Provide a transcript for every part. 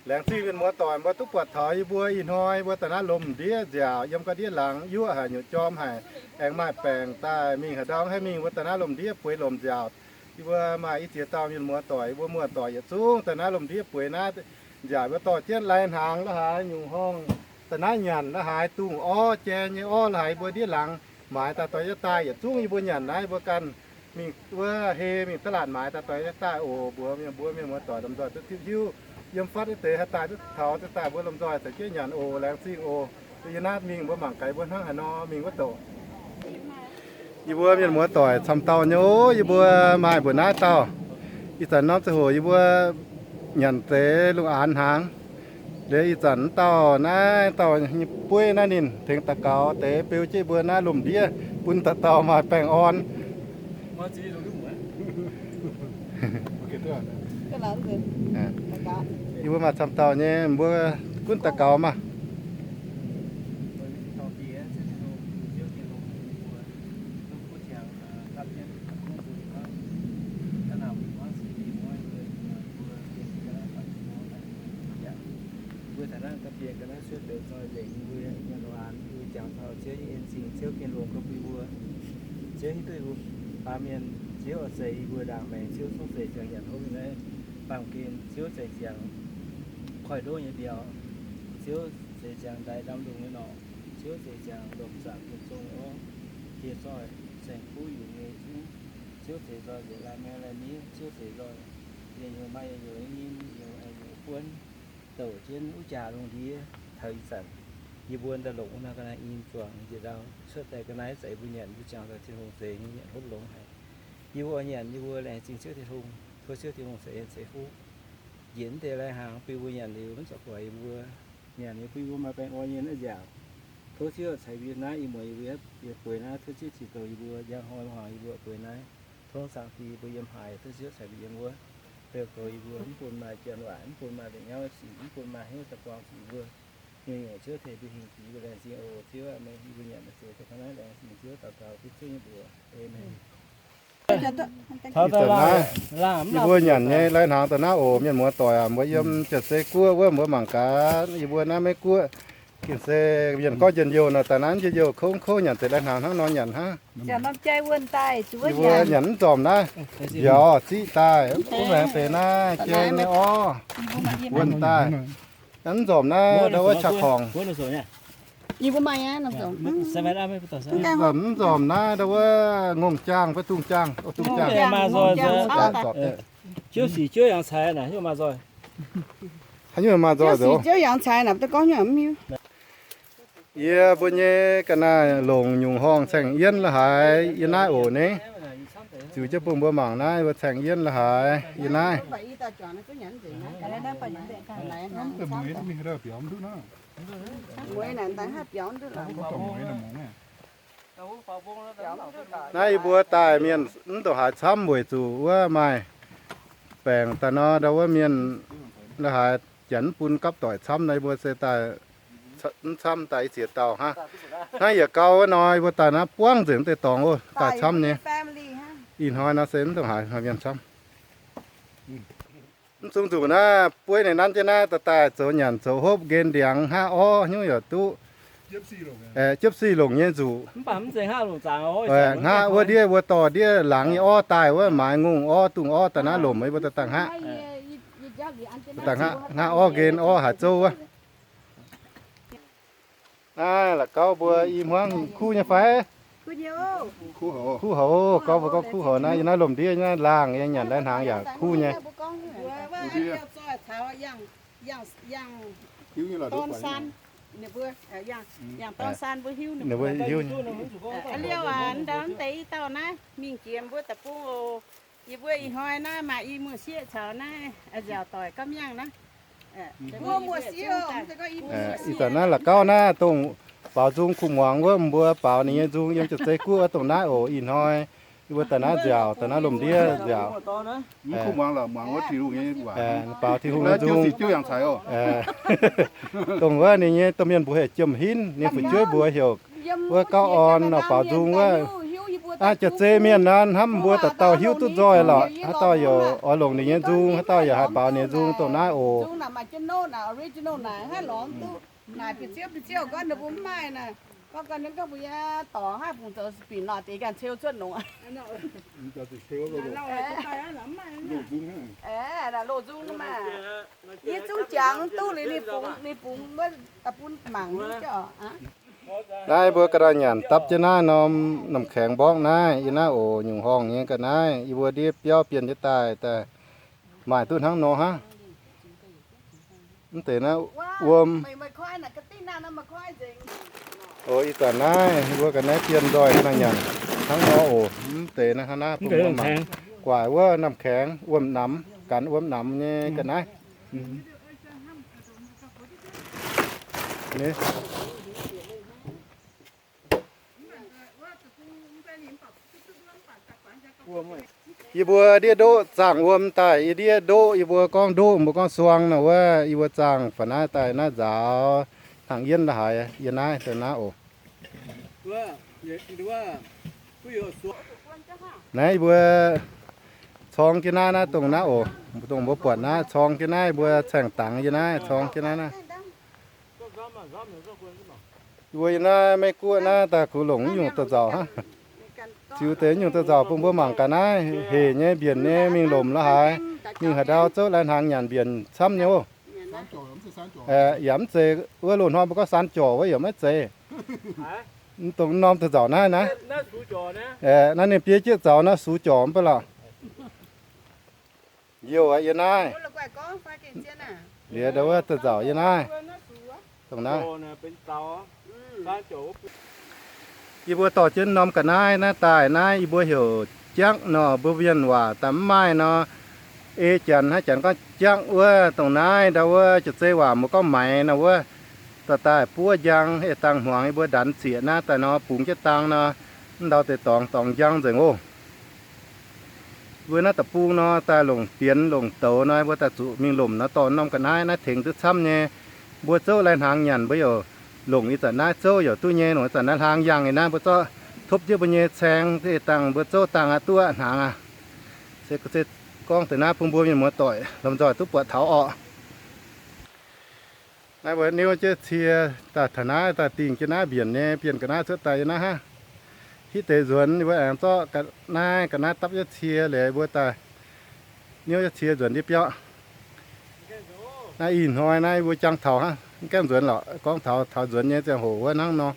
Laengz zingh mienh muoz-doic mbuo duqv buatc taux yie mbuo ih hnoi mbuo daaih naaiv lomc ndiev nziaauc yiem ga'ndiev laangz yuoqv haic nyutc jorm haic, aengx maaih baengc daaih mingh haaix ndau haih mingh mbuo daaih naaiv lomc ndiev bueix lomc nziaauc. Yie mbuo maaih i ziex dauh mienh muoz-doic, yie mbuo muoz-doic yietc zungv daaih naaiv lomc ndiev bueix naaiv nziaauc. Yie mbuo dorh jienv lai-hnaangx la'haaix nyungc horngh daaih naaiv nyanc, la'haaix dungh orv, jai nyei orv, la'haaix yie mbuo ndiev laangz maaiz daaih doix jienv daaih yietc zungv yie mbuo nyanc naaiv yie mbuo ganh mingh wuov hei mingh da'laatc maaiz daaih doix jienv daaih oc. Mbuox mienh mbuo mienh muoz-doic lomh nzoih duqv zipv hiuv yiem fatv deix haih daaih duqv taux daaih mbuo lomh nzoih caux jienv nyanc oc. Laengz zingh oc. Yie naaiv mingh mbuo mangc gaax mbuo hnangv haaix nor mingh wuov douc. Yie mbuo mienh muoz-doic camv dauh nyei oc. Yie mbuo maaih mbuo naaiv dauh. Ih zanc norm ziangh hoc yie mbuo nyanc deix lungh aanx hnaangx. Liuz ih zanc wuov dauh naaiv dauh nyei bueiv naaiv ninh tengx daux gaux deix beu jienv mbuo naaiv lomh ndiev bun dauh dauh maaih baengh orn. Yie mbuo maaih camv dauh nyei, mbuo gunv daux gaux maah. Mbuo taux naaiv ga'bienh ga'naaiv cuotv deix zoi nzengc, mbuo nyanc longx, mbuo jangx taux Ziouv nyei en zingh, Ziouv gen longx gauh bun mbuo. Ziouv hiuv duqv mbuo baamh mienh, Ziouv oix zeix yie mbuo ndaangc maengx, Ziouv zungv zeix ziangx nyanc hopv nyei naaiv baamh gen, Ziouv zeix ziangx koiv-ndoqv nyei mbiauz, Ziouv zeix ziangx ndaix ndamv lungh nyei norqc, Ziouv zeix ziangx lomh zaangc bun zong orv, jiex zoih saeng-kuv yungz nyei zungv, Ziouv zeix nzoih nzengc lai-maengx lai-miev, Ziouv zeix nzoih yietc nyungc maaih yietc nyungc nyim, yietc nyungc aengx nyungc buonv, douc jienv wuov jaax lungh ndiev taux ih zanc. Yie mbuo daaih longc wuov naaiv ga'naaiv nyim zuangx njiec ndau cuotv daaih ga'naaiv zeix mbuo nyanc, mbuo jangx taux Tin-Hungh zeix nyei nyanc hopv longx haic. Yie mbuo nyanc yie mbuo laengz zingh Ziouv Tin-Hungh, tov Ziouv Tin-Hungh ceix en ceix fuqv njiec mv deix lai-hnaangx bun mbuo nyanc liuz mv zuqc guaix yie mbuo nyanc nyei bun yie mbuo maaih baengh orn nyei naaiv nziaauc. Tov Ziouv ceix mbuo naaiv ih muonz yie mbuo yietc bueix naaiv, tov Ziouv ceix doz yie mbuo njang hnoi la'hnaangx yie mbuo bueix naaiv. Tov Zaangc Diex mbuo yiem haaix, tov Ziouv ceix mbuo yiem wuov, beu goux yie mbuo, mv bun maaih janx waaic, mv bun maaih la'nyauv sic, mv bun maaih hnyouv da'buangx sic mbuo. Nyungc-nyungc Ziouv tengx mbuo hingh diex mbuo laengz zingh oc. Ziouv aac, meih yie mbuo nyanc daaih zeix daaih ga'naaiv laengz zingh Ziouv daux gaux bun Ziouv nyei mbuox. Aamen. Ih zanc naaiv yie mbuo nyanc nyei lai-hnaangx daaih naaiv oc. Mienh muoz-doic aac, mbuo yiem Janx-Zei guoqv wuov mbuo mangc gaax, yie mbuo naaiv Meiv Guoqv gengh se mienh gorngv njien-youh nor, daaih naaiv njien-youh kouv kouv nyanc deix lai-hnaangx hnangv nor nyanc hnangv. Yie mbuo nyanc mv nzormc naaiv, mbiauz ziqv daaih, mv laengz deix naaiv jai nyei orv wuonh daaih. Mv nzormc naaiv ndau wuov qaqv-korngc. Mv nzormc naaiv ndau wuov ngongh jaangh fai dungh jaangh, dungh jaangh. Haaix nyungc maaih nzoih zoux. Yie mbuo nyei ga'naaiv longc nyungc horngh caeng yienv la'haaix yie naaiv oc ni. Ziux jienv bun mbuo mangc naaiv, mbuo caeng yienv la'haaix yie naaiv. Naaiv yie mbuo daaih mienh mv ndongc haaix camv weic zuqc wuov maaih baengc daaih nor, ndau wuov mienh la'haaix janx mv bun gapv doic camv nor, yie mbuo se daaih mv camv daaih i ziex dauh hnangv. Naaiv yietc gau wuov nor, yie mbuo daaih naaiv buangv nzengc deix dorngx oc, daaih camv nyei. Ih hnoi nor se mv ndongc haaix hnoi mienh camv. Mv zungv nzuqc naaiv bueiv ninh nanv jienv naaiv daaih daaih zoux nyanc zoux hopv nqen ndiangx hnangv orv hnyouv yaac duqv. Jiepv sic longc nyei nzuqc. Hnangv wuov ndiev mbuo dorh ndiev laangz nyei orv daaih wuov, maaiz ngongh orv, dungh orv daaih naaiv lomc, mbuo daaih daaih hngaqv. Daaih hngaqv orv nqen orv haaix zouv wuov. Naaiv la'gauv mbuo i hmuangv kuv nyei fai? Kuv haic, gauv mbuo gorngv kuv haic naaiv, yie naaiv lomc ndiev naaiv laangh nyei, nyanc lai-hnaangx yaac kuv nyei. Liuz aac, ndau mv deix i dauh naaiv mingh jiex mbuo deic-bung oc. Yie mbuo ih hnoi naaiv maaih i muoz-sieqv caux naaiv nziaauc doic gauv miangh naaiv. Ih zanc naaiv la'gauv naaiv dongh baaux nzung kuh muangx wuov, mbuo baaux ninh nyei nzung yiem Janx-Zei guoqv wuov dongh naaiv oc. Ih hnoi yie mbuo daaih naaiv nziaauc, daaih naaiv lomc ndiev nziaauc. Baaux Tin-Hungh nyei nzung. Dongh wuov ninh nyei domh mienh mbuox heuc Jiem Hinv, ninh fu'jueiv mbuox heuc wuov Gauv Orn nor, baaux nzung wuov. Aa, jiex zei mienh naaiv hnamv mbuo dauh dauh hiuv duqv nzoih lorqc. Haaix dauh yaac oix longc ninh nyei nzung, haaix dauh yaac haih baaux ninh nyei nzung dongh naaiv oc. Naaiv mbuo ga'naaiv nyanc dapv jienv naaiv norm น้ำแข็งบล็อก naaiv, yie naaiv oc, nyungc horngh nyei ga'naaiv, yie mbuo ndiev biauv bienh jienv daaih, daaih maaih duqv hnangv nor hnangv. Mv deix naaiv wuom. Oc, ih zanc naaiv mbuo ga'naaiv bienh nzoih ga'naaiv nyanc hnangv nor oc. Mv deix naaiv hnangv naaiv bun mbuo mangc. Guaaic wuov น้ำแข็ง, wuom namx, ganh wuom namx nyei ga'naaiv. Yie mbuo ndiev ndoqv zaangh wuom daaih, yie ndiev ndoqv, yie mbuo gorngv ndoqv, mbuo gorngv suang nor wuov, yie mbuo zaangh faaux naaiv daaih naaiv nzaaux hnangv yienv la'haaix yie naaiv daaih naaiv oc. Naaiv yie mbuo corng jienv naaiv, naaiv dongh naaiv oc, dongh mbuo buatc naaiv corng jienv naaiv, mbuo caengh dangx yie naaiv corng jienv naaiv naaiv. Yie mbuo yie naaiv Meiv Guoqv naaiv daaih kungx longc nyungc da'nzauc hnangv. Ziux deix nyungc da'nzauc bun mbuo mangc gaax naaiv hec nyei mbienc nyei mingh lomc la'haaix, mingh haaix ndau zouv lai-hnaangx nyanc mbienc camv nyei oc. Yaac mv zeiz wuov loz-hnoi mbuo gorngv saan jorc wuov yaac maiv zeiz. Mv dongh norm da'nzauc naaiv naaiv. Naaiv ninh bieiv jienv zaux naaiv sux jorc mv baac lorqc. Youh aqv yie naaiv. Liuz ndau wuov da'nzauc yie naaiv. Dongh naaiv. Yie mbuo dorh jienv norm ga'naaiv naaiv daaih naaiv yie mbuo heuc jangv nor, mbuo mienh waac daaih mv maaih nor. Ei janx haaix janx gorngv jangv wuov, dongh naaiv ndau wuov jiex zei waac mbuo gorngv maix nor wuov. Dorh daaih buov njang, ei dangh hmuangx yie mbuo ndanx zieqc naaiv daaih nor bungx jienv dang nor, mv ndau deix dorngx dorngx njang nzengc oc. Mbuo naaiv deic-bung nor daaih longc dienx longc douz nor, mbuo daaih zuqc mingh lomc nor dorh norm ga'naaiv naaiv tengx duqv camv nyei. Mbuo zouv lai-hnaangx nyanc mbuo yaac longc ih zanc naaiv zouv yaac duqv nyei, longc ih zanc naaiv hlaang yangh nyei naaiv mbuo zorqv topv jienv mbuo nyei caeng, dangh mbuo zouv dangh aqv duqv hnaangx aqv. Se gorngv deix naaiv bun mbuo mienh muoz-doic lomh nzoih duqv buatc taux orqc. Naaiv mbuo niouv jienv cie daaih taux naaiv, daaih dingh jienv naaiv mbienc nyei, bienh ga'naaiv cuotv daaih yie naaiv hnangv. Hitv deix nzuonx yie mbuo aengx zorqv ga'naaiv, ga'naaiv dapv jienv cie liuz mbuo daaih niouv jienv cie nzuonx ndiev biauv. Naaiv ih hnoi naaiv yie mbuo jangx taux hnangv, mv gaengh nzuonx lorqc, gorngv taux, taux nzuonx nyei ziangh hoc wuov hnangv nor.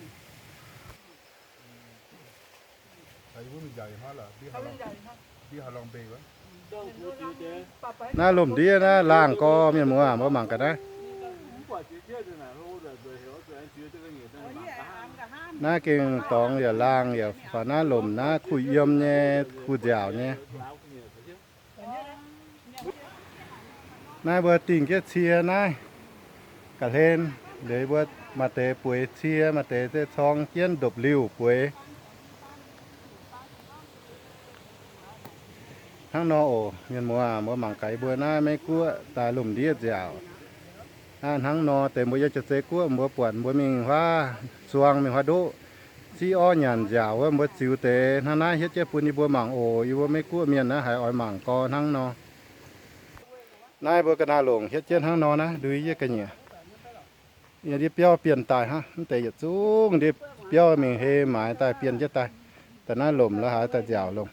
Naaiv lomh ndiev naaiv laangh gorx mienh muoz, mbuo mangc ga'naaiv. Naaiv gengh dorngx yaac laangh yaac faaux naaiv lomc naaiv kuh yiem nyei, kuh nziaauc nyei. Naaiv mbuo dingh jienv cie naaiv ga'hlen, liuz mbuo maaih deix bueix cie, maaih deix se corng jienv ndopv-liuh bueix. Hnangv nor oc, mienh muoz, mbuo mangc gaax mbuo naaiv Meiv Guoqv daaih lomh ndiev nziaauc. Hnangv nor deix mbuo yiem jiex zei guoqv mbuo buatc mbuo mingh huaav suang mingh huaav ndoqv, ziqv orv nyanc nziaauc wuov mbuo ziux deix hnangv naaiv hietv jienv bun yie mbuo mangc oc. Yie mbuo Meiv Guoqv mienh naaiv haiz oix mangc gorx hnangv nor. Naaiv mbuo ga'naaiv longc hietv jienv hnangv nor naaiv, ndui yie ga'nyiec. Yie ndiev biauv bienh daaih hnangv, mv deix yietc zungv ndiev biauv mingh hei maaiz daaih bienh jienv daaih. Daaih naaiv lomc la'haaix daaih nziaauc longc.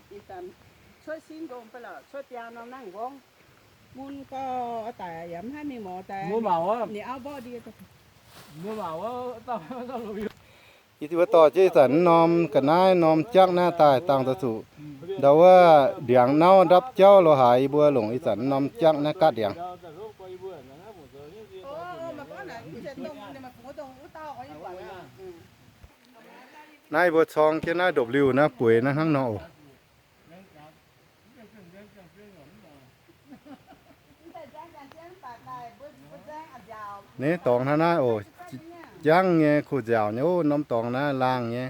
Yie mbuo dorh jienv ih zanc norm ga'naaiv norm jangv naaiv daaih dangh daaih zuqc ndau wuov ndiangx nauv ndapv jauv lo haaix, yie mbuo longc ih zanc norm jangv naaiv gaatv ndiangx. Naaiv yie mbuo corng jienv naaiv ndopv-liuh naaiv bueix naaiv hnangv nor oc. Naaiv dorngx hnangv naaiv oc. Jangv nyei kuh nziaauc nyei oc. Norm dorngx naaiv laangh nyei.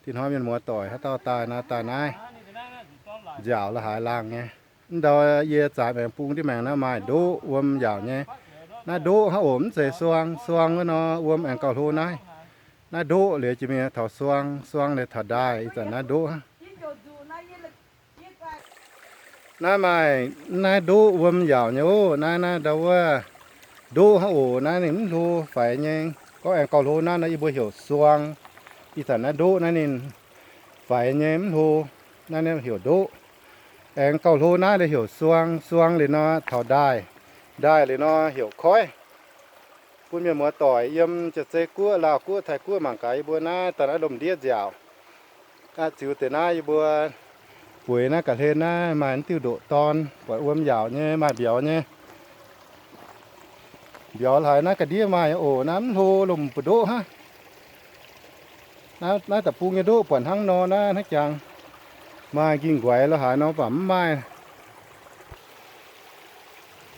Tin hnoi mienh muoz doic haaix dauh daaih naaiv, daaih naaiv nziaauc la'haaix laangh nyei. Mv ndau yie zaaix maengx bung ndiev maengx naaiv maaih ndoqv wuom nziaauc nyei. Naaiv ndoqv hnangv oc, mv zeiz suang. Suang wuov nor wuom aengx gauh hlo naaiv. Naaiv ndoqv liuz jiex mingh taux suang, suang liuz taux ndaaih, ih zanc naaiv ndoqv hnangv. Naaiv maaih naaiv ndoqv wuom yaauc nyei oc. Naaiv, naaiv ndau wuov ndoqv hnangv oc. Naaiv ninh mv hlo faix nyei. Gorngv aengx gauh hlo naaiv nor yie mbuo heuc suang. Ih zanc naaiv ndoqv naaiv ninh faix nyei mv hlo. Naaiv, naaiv heuc ndoqv. Aengx gauh hlo naaiv heuc suang. Suang liuz nor taux ndaaih. Ndaaih liuz nor heuc koiv. Bun mienh muoz-doic yiem Jaa-Zei Guoqv, Laauh Guoqv, Taiv Guoqv mangc gaax yie mbuo naaiv daaih naaiv lomh ndiev nziaauc. Aqv, ziux deix naaiv yie mbuo bueix naaiv ga'hlen naaiv maaih diuh ndoqc dorn, buatc wuom yaauc nyei, maaih mbiauz nyei. Mbiauz haiz naaiv ga'ndiev maaih oc. Naaiv mv hlo, lomh mbu'ndoqv hnangv. Naaiv, naaiv da'bung nyei ndoqv buatc hnangv nor naaiv hnangv jangx. Maaih nqingh nquaix lo haaix nor baac mv maaih.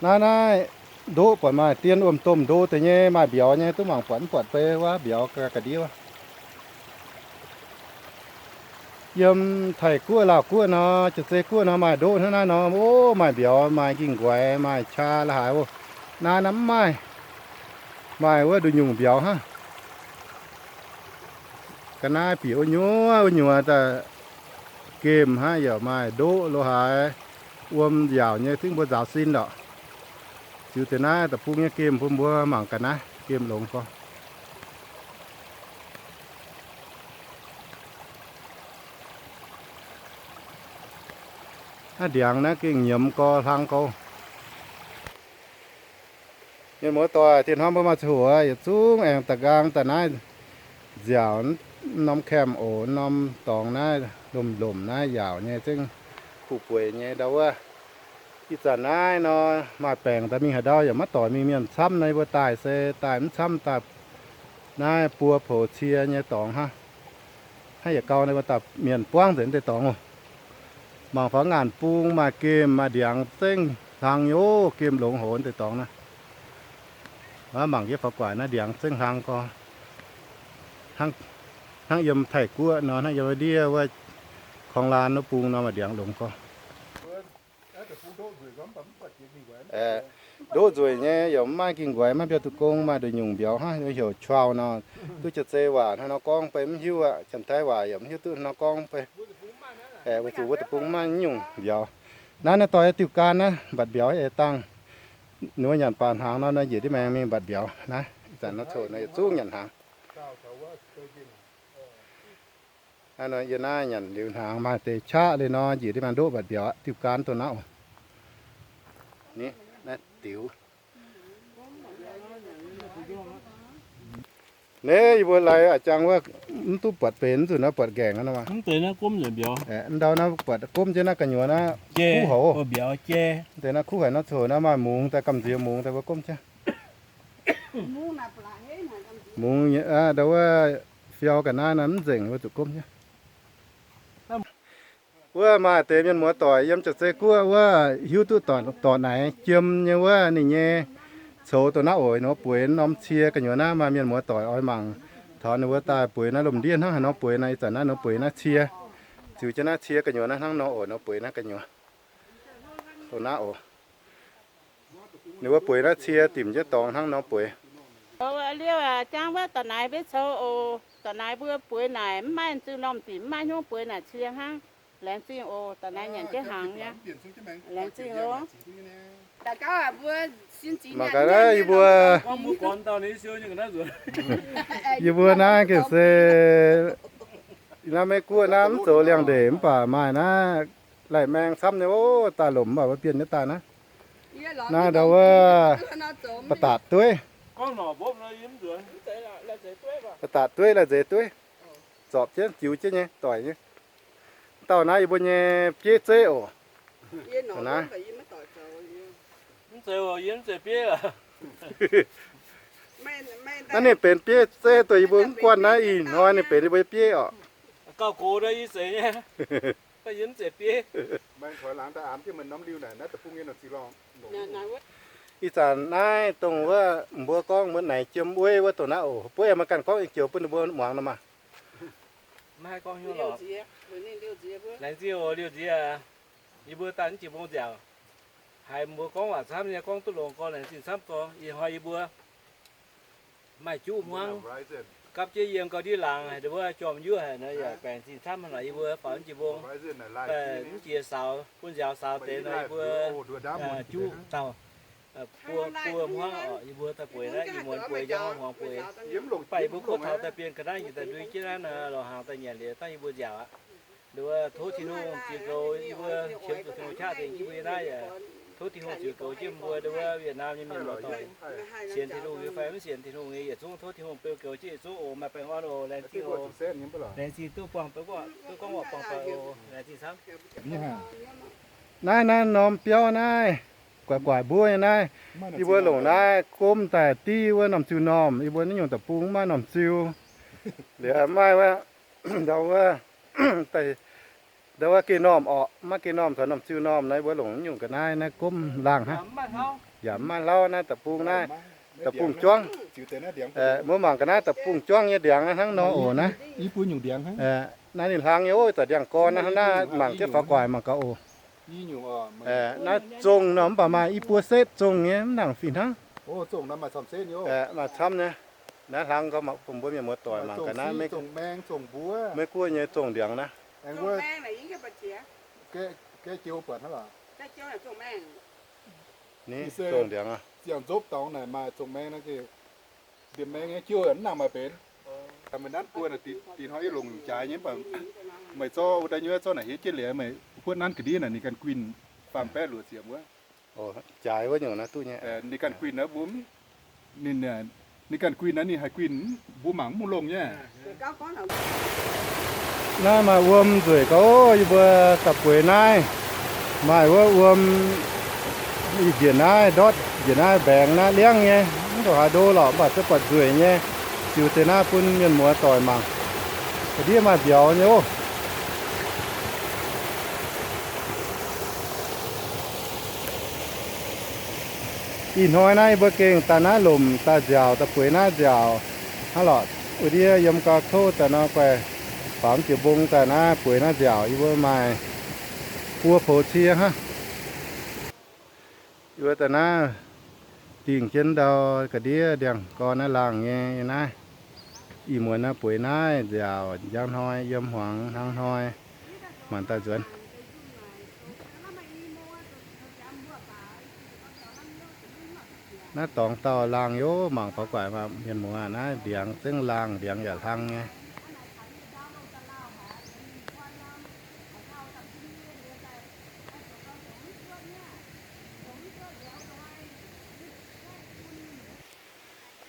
Naaiv, naaiv ndoqv buatc maaih dien wuom-domh ndo deix nyei, maaih mbiauz nyei, duqv mangc buatc mv buatc bei wuov mbiauz ga'ndiev. Yiem Taiv Guoqv, Laauh Guoqv nor, Jaa-Zei Guoqv nor maaih ndoqv hnangv naaiv nor, o, maaih mbiauz, maaih nqingh nquaix, maaih qaa lo haaix oc. Naaiv, naaiv mv maaih. Maaih wuov nduqc nyungc mbiauz hnangv. Ga'naaiv bieqc wuov nyuoz wuov nyuoz daaih gemh hnangv, yaac maaih ndoqv lo haaix, wuom yaauc nyei, zungv mbuo nzaaux sin lorqc. Ziux deix naaiv da'bung nyei gemh bun mbuo mangc ga'naaiv gemh longx gorx. Naaiv ndiangx naaiv gengh nyiemz gorx, hlang gorx. Mienh muoz-doic, diex hnoi mbuo maaih ziangh hoc yietc zungv aengx da'nqaang daaih naaiv nziaauc norm camp oc. Norm dorngx naaiv lomh lomh naaiv yaauc nyei, zengv kuh bueix nyei ndau wuov. Ih zanc naaiv nor maaih baengc daaih mingh haaix ndau yaac maiv doic mingh mienh camv nor, yie mbuo daaih se daaih mv camv, daaih naaiv buo poux cie nyei dorngx hnangv. Hnangv yietc gau naaiv mbuo daaih mienh buangv nzengc deix dorngx oc. Mangc faaux ngaanc bung maaih gemh maaih ndiangx zengv hlang nyei oc. Gemh longx haic deix dorngx naaiv. Mangc yie faaux guaaic naaiv ndiangx zengv hlang gorx. Hnangv yiem Taiv Guoqv nor, hnangv yiem ndiev wuov korng laan wuov bung nor maaih ndiangx longx gorx. Ndoqv nzueic nyei, yaac mv maaih nqingh nquaix, maiv mbiauz duqv gong, maaih nduqc nyungc mbiauz hnangv, heuc chuau nor. Duqv Jaa-Zei waac hnangv nor gorngv beiv mv hiuv aqv. Janx-Taiv waac yaac mv hiuv duqv hnangv nor gorngv beiv. Aeqv, weic zuqc wuov deic-bung maiv maaih nyungc mbiauz. Naaiv, naaiv doix diuh gaan naaiv mbatc mbiauz eix dangh. Ninh mbuo nyanc baac hnaangx nor, nor njiec ndiev maengx mingh mbatc mbiauz naaiv. Ih zanc nor coc nor yietc zungv nyanc hnaangx. Naaiv nor yie naaiv nyanc liuz hnaangx maaih deix qaqv liuz nor njiec ndiev maengx ndoqv mbatc mbiauz aqv. Diuh gaan dongh naaiv oc. Ni, naaiv diuh. Naaiv yie mbuo lai a'jang wuov, mv duqv buatc benx, mv nzunc naaiv buatc nqaengc nor maah. Mv deix naaiv gomv nzengc mbiauz. Aeqv, ndau naaiv buatc gomv jienv naaiv gu'nyuoz naaiv kuv haic oc. Mv deix naaiv kuv haic nor, coc naaiv maaih mungz daaih, gamh nziex mungz daaih mbuo gomv jienv. Mungz, ndau wuov fiau ga'naaiv naaiv mv nzengc, mbuo zuqc gomv jienv. Wuov maaih deix mienh muoz-doic yiem Jaa-Zei Guoqv wuov hiuv duqv dorc naaic jiem nyei wuov, ninh nyei coux dongh naaiv oc. Ninh mbuo bueix norm cie gu'nyuoz naaiv, maaih mienh muoz-doic oix mangc taux ninh mbuo daaih bueix naaiv lomh ndiev hnangv haaix nor bueix naaiv. Ih zanc naaiv ninh mbuo bueix naaiv cie, ziux jienv naaiv cie gu'nyuoz naaiv hnangv nor oc. Ninh mbuo bueix naaiv gu'nyuoz, dongh naaiv oc. Ninh mbuo bueix naaiv cie dimc jienv dorngx hnangv nor bueix. Liouh jangv wuov dorc naaic mbuo coux oc. Dorc naaic mbuo bueix naaic mv maaih zuqc normh dimc, mv maaih hnyouv bueix naaic cie hnangv. Laengz zingh oc. Dorc naaic nyanc jienv hnaangx nyei. Laengz zingh oc. Mangc gaax naaiv yie mbuo, yie mbuo naaiv gengh se naaiv Meiv Guoqv naaiv mv zoux liangx-ndeic mv baac maaih naaiv laih maeng camv nyei oc. Daaih lomc mv baac mbuo bienh nyei daaih naaiv. Naaiv ndau wuov ba'datc dueiv. Ba'datc dueiv, laih nzeix dueiv. Zorpc jienv, jiux jienv nyei, doic nyei. Dauh naaiv yie mbuo nyei bieiv zeiv oc. Naaiv naaiv ninh benx bieiv zeiv, dongh yie mbuo mv guanh naaiv ih hnoi ninh benx yie mbuo bieiv oc. Ih zanc naaiv dongh wuov mbuo gorngv mbuo naaic jiem weiv wuov dongh naaiv oc. Buov yaac maaih ganh gorngv joux bun ninh mbuo muangx nor maah. Maiv haih gorngv hnyouv lorqc. Laengz zingh oc, liouh nziex. Yie mbuo daaih mv jiex mbong nziaauc, haiz mbuo gorngv waac camv nyei, gorngv duqv longx gorx, laengz zingh camv gorx. Ih hnoi yie mbuo maaih juqv hmuangv. Gapv jienv yiem gau ndiev laangz haic, ndon wuov jorm yuoqv haic nor, yaac baengc zingh camv haic. Yie mbuo faaux mv jiex mbong, mv jiex saaux, bun nziaaux saaux deix nor, yie mbuo juqv dauh buo, buo hmuangv oc. Yie mbuo daaih bueix naaiv, ih muonz bueix njang hmuangx bueix, mv baac yie mbuo kov taux daaih bienh ga'naaiv njiec daaih ndui jienv naaiv nor, lorz hnaangx daaih nyanc liuz dangh yie mbuo nziaauc aqv. Ndon wuov tov Tin-Hungh ziux goux yie mbuo, qiemx zuqc Tin-Hungh qaqv dingc yie mbuo naaiv yaac tov Tin-Hungh ziux goux jienv mbuo ndon wuov Vietnam nyei mienh muoz-doic. Sienx Tin-Hungh nyei fai mv sienx Tin-Hungh nyei yietc zungv tov Tin-Hungh beu goux jienv yietc zungv oc. Maaih baengh orn oc. Laengz zingh oc. Laengz zingh duqv buangh, duqv gorngv waac buangh doic oc. Laengz zingh camv. Naaiv, naaiv norm biauv naaiv, guaix guaix mbuov nyei naaiv, yie mbuo longc naaiv gomv daaih div wuov norm ziu-normh. Yie mbuo naaiv nyungc deic-bung maiv maaih norm ziu. Liuz maaih wuov, ndau wuov, ndau wuov geh normh orqc, maiv geh normh caux norm ziu-normh nor, yie mbuo longc naaiv nyungc ga'naaiv naaiv gomv laangh hnangv. Yaac mv maaih hlauv naaiv deic-bung naaiv, deic-bung juangv. Mbuo mangc ga'naaiv deic-bung juangv nyei ndiangx hnangv nor oc naaiv. Naaiv ninh hlang nyei oc, zanc ndiangx-gorn naaiv hnangv naaiv, mangc jienv faaux guaix mangc gaax oc. Naaiv zongh nor mv baac maaih i buo setv zongh nyei, mv nangc fih hnangv. Maaih camv nyei. Naaiv hlang gau, mbuo mienh muoz-doic mangc ga'naaiv, Meiv Guoqv nyei zongh ndiangx naaiv. Ni zongh ndiangx aqv. Ndiangx-maeng nyei jiouv mv nangc maaih benx. Meih nanv buo naaic, dingc hnoi yie longc jaaix nyei, mv baac meih zorqv wuov daaih nyuoz zorqv naaic hietv jienv liuz, meih huotv nanv ga'ndiev naaic, ninh ganh guinh faam-baeqv luoqc ziepc wuov. Jaaix wuov nyungc naaiv duqv nyei. Ninh ganh guinh naaiv mbuo, ninh, ninh ganh guinh naaiv ninh haih guinh, mbuo mangc mv longh nyei. Naaiv maaih wuom nzueic gauh, yie mbuo daaih bueix naaiv, maaih wuov wuom njiec naaiv ndortv, njiec naaiv mbaengx naaiv liangv nyei, mv ndongc haaix ndo lorqc, mv baac se buatc nzueic nyei. Ziux deix naaiv bun mienh muoz doic mangc. Ga'ndiev maaih mbiauz nyei oc. Ih hnoi naaiv yie mbuo gengh daaih naaiv lomc daaih nziaauc, daaih bueix naaiv nziaauc hnangv lorqc. Wuov ndiev yiem gau kouv daaih nor, guaih faaux jiex mbong daaih naaiv bueix naaiv nziaauc. Yie mbuo maaih buo poux cie hnangv. Yie mbuo daaih naaiv dingh jienv ndau ga'ndiev ndiangx-gorn naaiv laangh nyei naaiv. Ih muonz naaiv bueix naaiv nziaauc, njang hnoi yiem hmuangx hnangv hnoi maanc daaih nzuonx. Naaiv dorngx dauh laangh yoc, mangc faaux guaix mienh muoz, naaiv ndiangx zengv laangh, ndiangx yaac hlang nyei.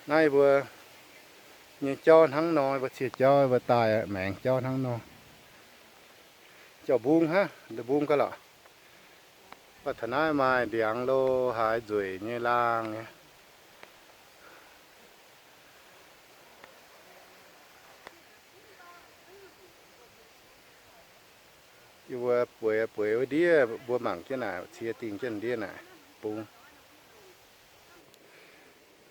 Naaiv mbuo nyei jauv hnangv nor, mbuo cie jauv, mbuo daaih maengx jauv hnangv nor. Jauv mbung hnangv, mbung gau lorqc. Mv baac taux naaiv maaih ndiangx lo haaix nzueic nyei laangh nyei. Yie mbuo bueix bueix wuov ndiev, mbuo mangc jienv naaic, cie dingh jienv ndiev naaic, bung.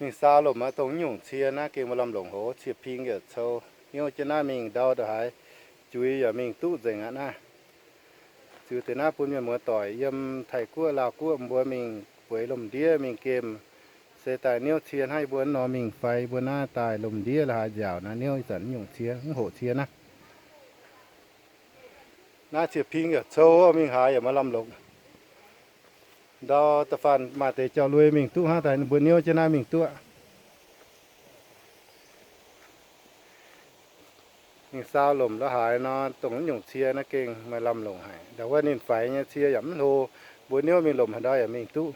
Mingh saau lomc aqv, dongh nyungc cie naaiv gengh maaih lamh longc haic, cie ping yaac cou. Hnyouv jienv naaiv mingh ndau ndongc haaix, juiz yaac mingh duqv nzengc aqv naaiv. Ziux deix naaiv bun mienh muoz doic yiem Taiv Guoqv, Laauh Guoqv mbuo mingh bueix lomc ndiev mingh gemh, se daaih niouv cie hnangv yie mbuo nor mingh fai yie mbuo naaiv daaih lomc ndiev la'haaix nziaauc naaiv niouv ih zanc nyungc cie mv hoqc cie naaiv. Naaiv cie ping yaac cou, mingh haaix yaac maaih lamh longc. Ndau da'faanh maaih deix jauv-lui mingh duqv hnangv, daaih ninh mbuo niouv jienv naaiv mingh duqv. Mingh saau lomc la'haaix nor, dongh nyungc cie naaiv gengh maaih lamh longc haic. Ndau wuov ninh faix nyei cie yaac mv hlo, mbuo niouv mingh lomc haaix ndau yaac mingh duqv.